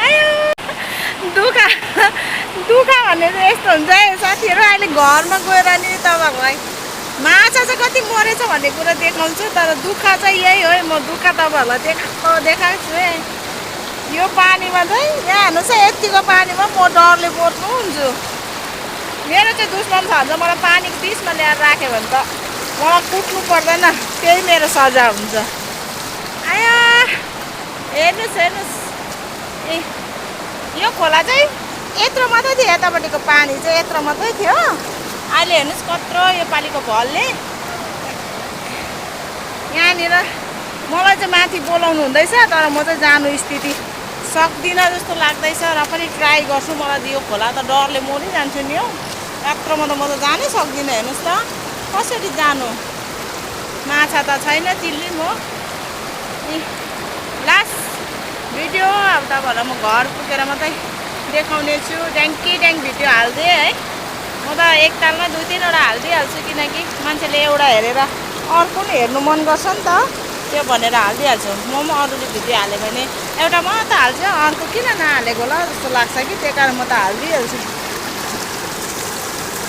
आयो दुःख भन्ने चाहिँ यस्तो हुन्छ है साथीहरू। अहिले घरमा गएर नि तपाईँहरूलाई माछा चाहिँ कति मरेछ भन्ने कुरा देखाउँछु, तर दुःख चाहिँ यही हो है। म दुःख तपाईँहरूलाई देखाएको छु है। यो पानीमा चाहिँ यहाँ हेर्नुहोस् है, यतिको पानीमा म डरले बोल्नु हुन्छु। मेरो चाहिँ दुश्मन छ भने चाहिँ मलाई पानीको बिचमा ल्याएर राख्यो भने त मलाई कुट्नु पर्दैन, त्यही मेरो सजाय हुन्छ। आया हेर्नुहोस् ए यो खोला चाहिँ यत्रो मात्रै थियो, यतापट्टिको पानी चाहिँ यत्रो मात्रै थियो। अहिले हेर्नुहोस् कत्रो यो पालिको भलले यहाँनिर मलाई चाहिँ माथि बोलाउनु हुँदैछ, तर म चाहिँ जानु स्थिति सक्दिनँ जस्तो लाग्दैछ। र पनि ट्राई गर्छु। मलाई यो खोला त डरले मरिजान्छु नि हौ, यत्रोमा त म त जानै सक्दिनँ। हेर्नुहोस् त कसरी जानु, माछा त छैन चिल्ली। म लास्ट भिडियो अब तपाईँहरूलाई म घर पुगेर मात्रै देखाउने छु। ट्याङ्क भिडियो हाल्दिएँ है। म त एकतालमा 2-3वटा हालिदिइहाल्छु, किनकि मान्छेले एउटा हेरेर अर्को पनि हेर्नु मन गर्छ नि त, त्यो भनेर हालिदिइहाल्छु। म अरूले भिडियो हाल्यो भने एउटा मात्रै हाल्छु, अर्को किन नहालेको होला जस्तो लाग्छ कि, त्यही कारण म त हालिदिइहाल्छु।